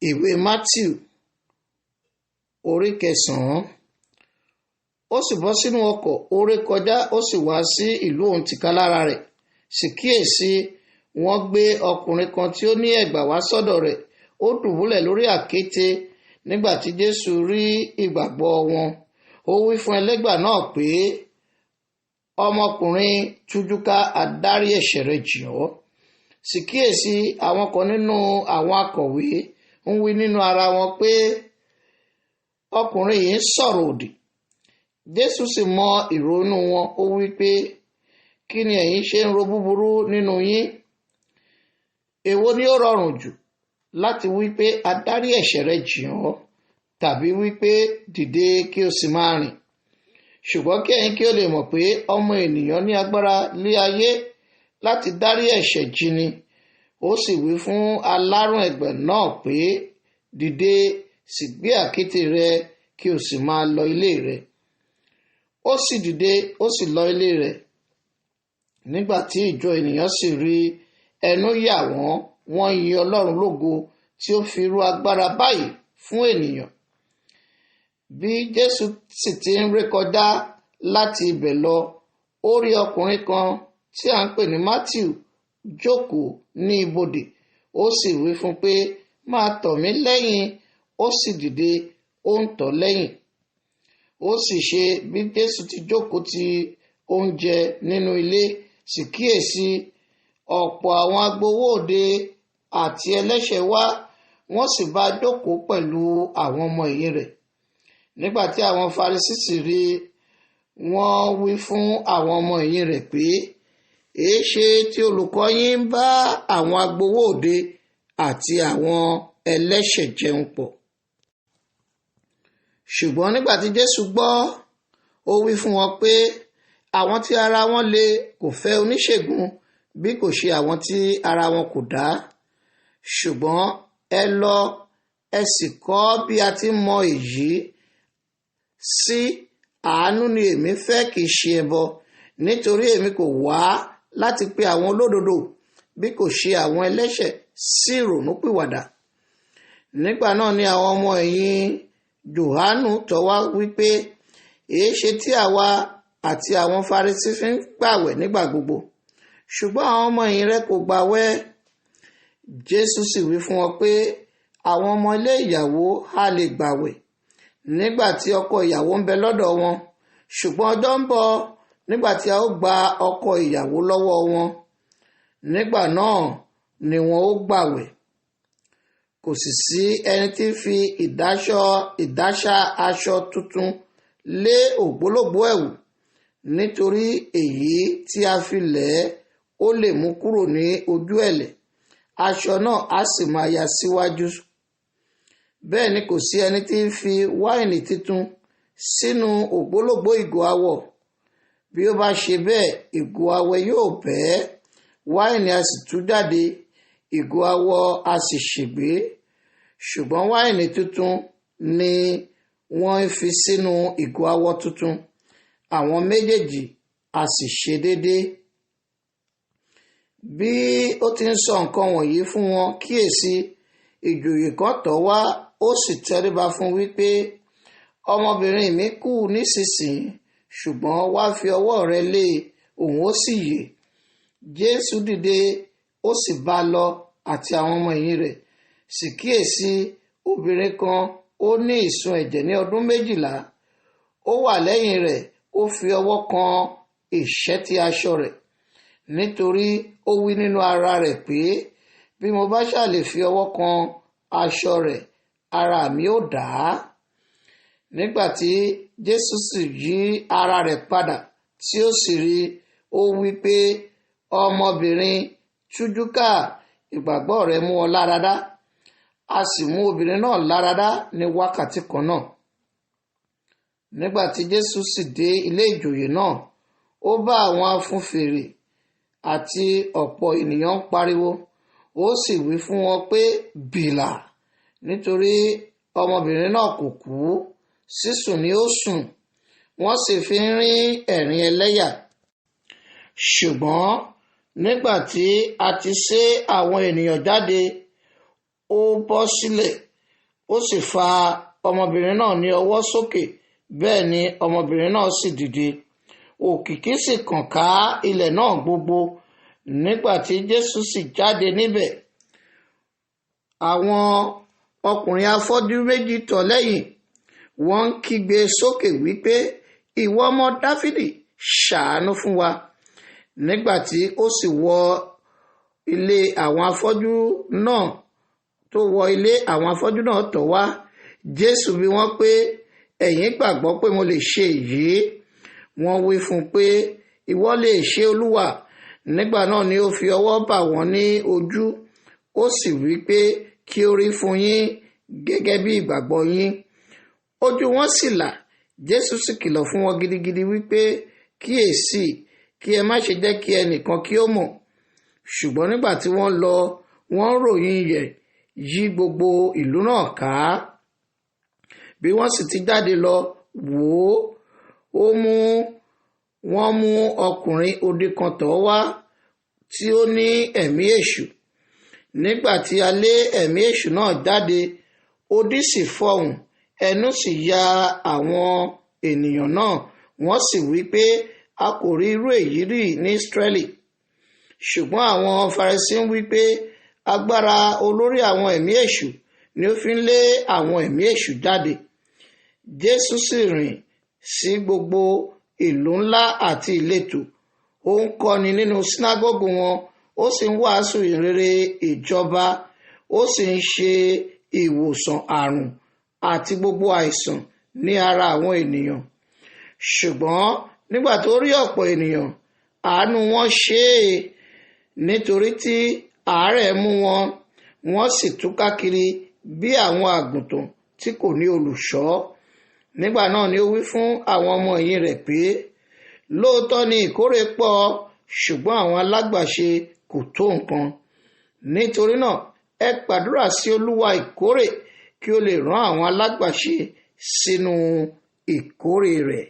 Ìwé Matthew orí kẹsàn-án. Ó sì bọ́ sínú ọkọ̀, ó ré kọjá, ó sì wá sí ìlú òun tìkálára rẹ̀. Sì kíyèsí, wọ́n gbé ọkùnrin kan tí ó ní ẹ̀gbà wá sọ́dọ̀ rẹ̀, ó dùbúlẹ̀ lórí àkéte. Nígbà tí Jésù rí ìgbàgbọ́ wọn, ó wí fún ẹlẹ́gbà náà pé, ọmọkùnrin, tújúká, adarí ẹ̀ṣẹ̀ rẹ jì ọ́. Sì kíyèsí, àwọn kan nínú àwọn akọ̀wé ń wí nínú ara wọn pé, ọkùnrin yìí ń sọ̀rọ̀ òdì. Jésù sì mọ ìrònú wọn, ó wí pé, kí ni ẹ̀yin ṣe ń ro búburú nínú yín? Èwo ni ó rọrùn jù, láti wí pé adarí ẹ̀ṣẹ̀ rẹ jì ọ́, tàbí wí pé dìde kí o sì máa rìn? Ṣùgbọ́n kí ẹ̀yin kí ó lè mọ̀ pé ọmọ ènìyàn ní agbára lé ayé láti dárí ẹ̀ṣẹ̀ jìni. Ó sì wí fún alárùn ẹ̀gbẹ́ náà pé, dìde, sì gbé àkéte rẹ kí o sì máa lọ ilé rẹ. Ó sì dìde, ó sì lọ ilé rẹ̀. Nígbà tí ìjọ ènìyàn sì rí, ẹnu yà wọ́n, wọ́n yin Ọlọ́run lógo tí ó fi irú agbára báyìí fún ènìyàn. Bí Jésù sì ti ń rékọjá láti ibẹ̀ lọ, ó rí ọkùnrin kan tí à ń pè ní Matthew jókòó ní ibodè. Ó sì wí fún pé, máa tọ̀ mí lẹ́yìn. Ó sì dìde, ó ń tọ̀ lẹ́yìn. Ó sì ṣe bí Jésù ti jókòó ti oúnjẹ nínú ilé, sì kíyèsí, ọ̀pọ̀ àwọn agbowó òde àti ẹlẹ́ṣẹ̀ wá, wọ́n sì bá jókòó pẹ̀lú àwọn ọmọ ẹ̀yìn rẹ̀. Nígbà tí àwọn Farisí sì rí, wọ́n wí fún àwọn ọmọ ẹ̀yìn rẹ̀ pé, èéṣe tí olùkọ́ yín ń bá àwọn agbowó òde àti àwọn ẹlẹ́ṣẹ̀ jẹun pọ̀? Ṣùgbọ́n nígbà tí Jésù gbọ́, ó wí fún wọn pé, àwọn tí ara wọn le kò fẹ́ oníṣègùn bí kò ṣe àwọn tí ara wọn kò dá. Ṣùgbọ́n ẹ lọ, ẹ sì kọ́ bí a ti mọ èyí sí, àánú ni èmi fẹ́ kì í ṣe ẹbọ, nítorí èmi kò wá láti pe àwọn olódodo bí kò ṣe àwọn ẹlẹ́ṣẹ̀ sí ìrònúpìwàdà. Nígbà náà ni àwọn ọmọ ẹ̀yìn Jòhánù tọ̀ wá wípé, èéṣe tí àwa àti àwọn Farisí fi ń gbàwẹ̀ nígbà gbogbo, ṣùgbọ́n àwọn ọmọ ẹ̀yìn rẹ̀ kò gbàwẹ̀? Jésù sì wí fún wọn pé, àwọn ọmọ ilé ìyàwó á lè gbàwẹ̀ nígbà tí ọkọ ìyàwó ń bẹ lọ́dọ̀ wọn, ṣùgbọ́n ọjọ́ ń bọ̀ nígbà tí a ó gba ọkọ ìyàwó lọ́wọ́ wọn. Nígbà náà ni wọn ó gbàwẹ̀. Kò sì sí ẹni tí ń fi ìdáṣà aṣọ tuntun lé ògbólógbòó ẹ̀wù, nítorí èyí tí a fi lẹ̀ ó lè mú kúrò ní ojú ẹ̀lẹ̀, aṣọ náà á sì máa ya síwájú. Bẹ́ẹ̀ ni kò sí ẹni tí ń fi wáìnì tuntun sínú ògbólógbòó ìgò awọ. Bí ó bá ṣe bẹ́ẹ̀, ìgò awọ yóò bẹ́, wáìnì á sì tú jáde, ìgò awọ á sì ṣègbé. Ṣùgbọ́n wáìnì tuntun ni wọ́n ń fi sínú ìgò awọ tuntun, àwọn méjèèjì á sì ṣe déédéé. Bí ó ti ń sọ nǹkan wọ̀nyí fún wọn, kíyèsí, ìjòyè kan tọ̀ wá, ó sì tẹríba fún wípé, ọmọbìnrin mi kú nísinsìnyí, ṣùgbọ́n wá fi ọwọ́ rẹ lé, òun ó sì yè. Jésù dìde, ó sì bá lọ àti àwọn ọmọ ẹ̀yìn rẹ̀. Sì kíyèsí, obìnrin kan ó ní ìsun ẹ̀jẹ̀ ní ọdún 12, ó wà lẹ́yìn rẹ̀, ó fi ọwọ́ kan ìṣẹ́tí aṣọ rẹ̀, nítorí ó wí nínú ara rẹ̀ pé, bí mo bá ṣà lè fi ọwọ́ kan aṣọ rẹ̀, ara mi ó dá. Nígbà tí Jésù sì yí ara rẹ̀ padà tí ó sì rí, ó wí pé, ọmọbìnrin, tújúká, ìgbàgbọ́ rẹ mú ọ láradá. A sì mú obìnrin náà láradá ní wákàtí kan náà. Nígbà tí Jésù sì dé ilé ìjòyè náà, ó bá àwọn afúnfèrè àti ọ̀pọ̀ ènìyàn ń pariwo. Ó sì wí fún wọn pé, bìlà, nítorí ọmọbìnrin náà kò kú, sísùn ni ó sùn. Wọ́n sì fi ń rín ẹ̀rín ẹlẹ́yà. Ṣùgbọ́n nígbà tí a ti sé àwọn ènìyàn jáde, ó bọ́ sílẹ̀, Ó sì fa ọmọbìnrin náà ní ọwọ́ sókè, bẹ́ẹ̀ ni ọmọbìnrin náà sì dìde. Òkìkí sì kàn ká ilẹ̀ náà gbogbo. Nígbà tí Jésù sì jáde níbẹ̀, àwọn ọkùnrin afọ́jú méjì tọ̀ lẹ́yìn, wọ́n ń kígbe sókè wípé, ìwọ ọmọ Dáfídì, ṣàánú fún wa. Nígbà tí ó sì wọ ilé àwọn afọ́jú náà tó wọ ilé àwọn afọ́jú náà tọ̀ wá, Jésù bi wọ́n pé, ẹ̀yin gbàgbọ́ pé mo lè ṣe èyí? Wọ́n wí fún un pé, ìwọ lè ṣe, Olúwa. Nígbà náà ni ó fi ọwọ́ bà wọ́n ní ojú, ó sì wí pé, kí ó rí fún yín gẹ́gẹ́ bí ìgbàgbọ́ yín. Ojú wọn sì là. Jésù sì kìlọ̀ fún wọn gidigidi wípé, kíyèsí, kí ẹ má ṣe jẹ́ kí ẹnìkan kí ó mọ̀. Ṣùgbọ́n nígbà tí wọ́n lọ, wọ́n ròyìn yẹ̀ yí gbogbo ìlú náà ká. Bí wọ́n sì ti jáde lọ, wò ó, wọ́n mú ọkùnrin odi kan tọ̀ wá tí ó ní ẹ̀mí èṣù. Nígbà tí a lé ẹ̀mí èṣù náà jáde, odi sì fọhùn, ẹnu sì ya àwọn ènìyàn náà, wọ́n sì wí pé, a kò rí irú èyí rí ní Ísírẹ́lì. Ṣùgbọ́n àwọn Farisí ń wí pé, agbára olórí àwọn ẹ̀mí èṣù ni ó fi ń lé àwọn ẹ̀mí èṣù jáde. Jésù sì rìn sí gbogbo ìlú ńlá àti ìletò, ó ń kọ́ni nínú sínágọ́gù wọn, ó sì ń wàásù ìrere ìjọba, ó sì ń ṣe ìwòsàn àrùn àti gbogbo àìsàn ní ara àwọn ènìyàn. Ṣùgbọ́n nígbà tó rí ọ̀pọ̀ ènìyàn, àánú wọn ṣe é, nítorí tí àárẹ̀ mú wọn, wọ́n sì túká kiri bí àwọn àgùntàn tí kò ní olùṣọ́. Nígbà náà ni ó wí fún àwọn ọmọ ẹ̀yìn rẹ̀ pé, lóòótọ́ ni ìkórè pọ̀, ṣùgbọ́n àwọn alágbàṣe kò tó nǹkan. Nítorí náà, ẹ gbàdúrà sí Olúwa ìkórè kí ó lè rán àwọn alágbàṣe sínú ìkórè rẹ̀.